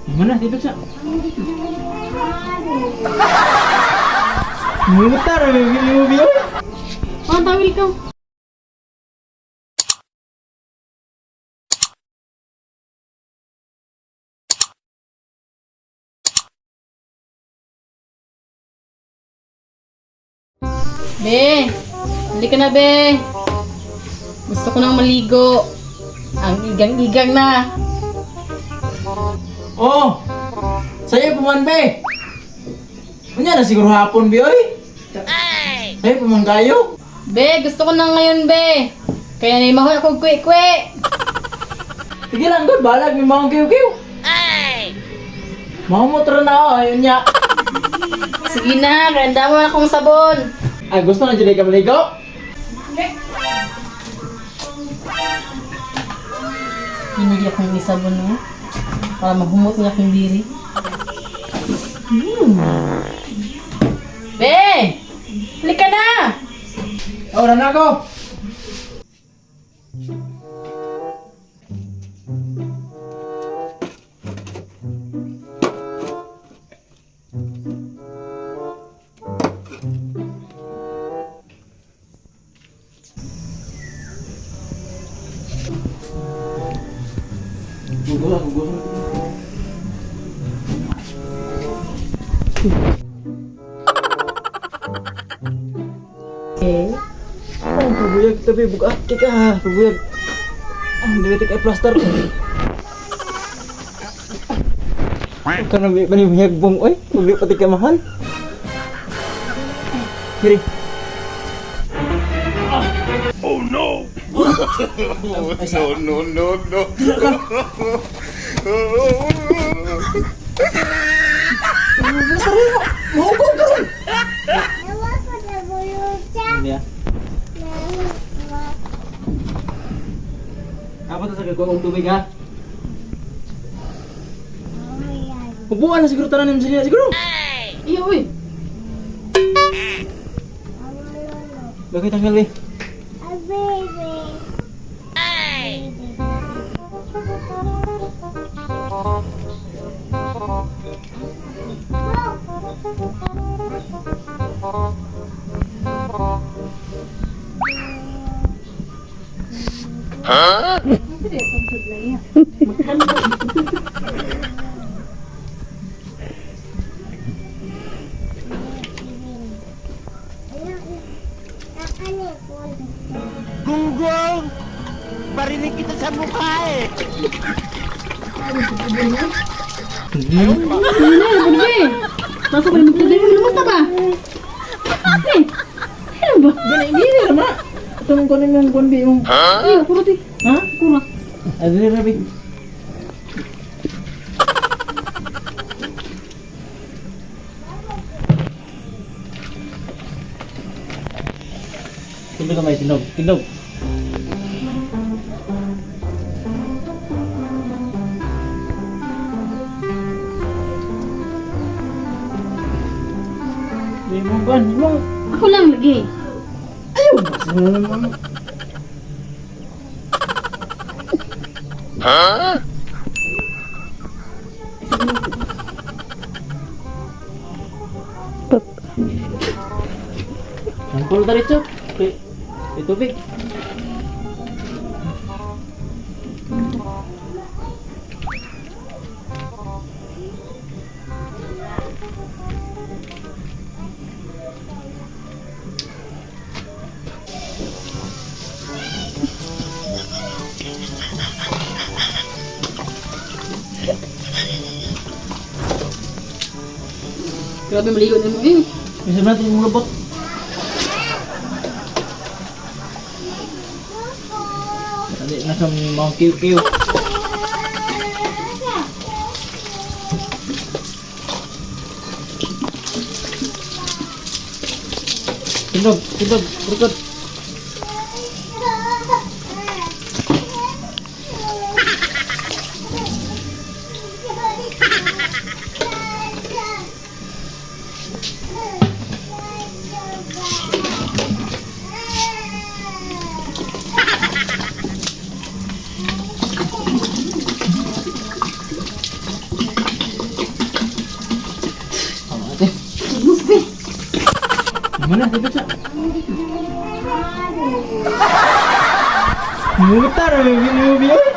Mana tindog sa. Mutar may movie oy. Oh, tawil ka. Be, halika na be. Gusto ko nang maligo. Ang igang-igang na. Oh. Sayo pa man be. Unya na siguro hapon be oy. Sayo pa man kayo. Be, gusto ko na ngayon be. Kaya na imahoy ako kwe-kwe. Sige lang god, balag may maong kiw-kiw. Ay. Maong na ako, ayun niya. Sige na, ganda mo akong sabon. Ay, gusto na dyan ka maligo? Hinili akong isabon no? Para mahumot nga akong diri. Be! Halika na! Ora na ako. Guguha, guguha. Okay. Oh, pabuyag tabi, bugat ka, pabuyag. Ah, dili ka plaster. Kana may manibuyag bong oy, pabuyag pati ka mahal. Kiri. No, no, no, no. Mahugog ka ron. Hindi ah. Dapat sa kagkuha og tubig ha. Ubuan na siguro tanan nimo sila siguro. Iyo, uy. Bakit tanggal eh? Gunggong! Barinig kita sa mukha eh! Ano na, ano be? Basta pa rin magtubig. Kumusta ba? Eh, ano ba? Gani gini ra ma. Itong kunin mong kunbi yung Iyo, kurot eh. Ha? Kurot. Ay, dili ra bi. Tindog kamay, tindog, tindog. Di mo ban, di mo. Ako lang lagi. Ayaw, basta na naman. Sampol ta rito. Kay kay tubig. Grabe maligo na mo eh. Bisa natin yung lubot. Dali na sa mga kiw-kiw. Tindog, tindog, rukod. Muna, dito siya. Mutar, may binubi.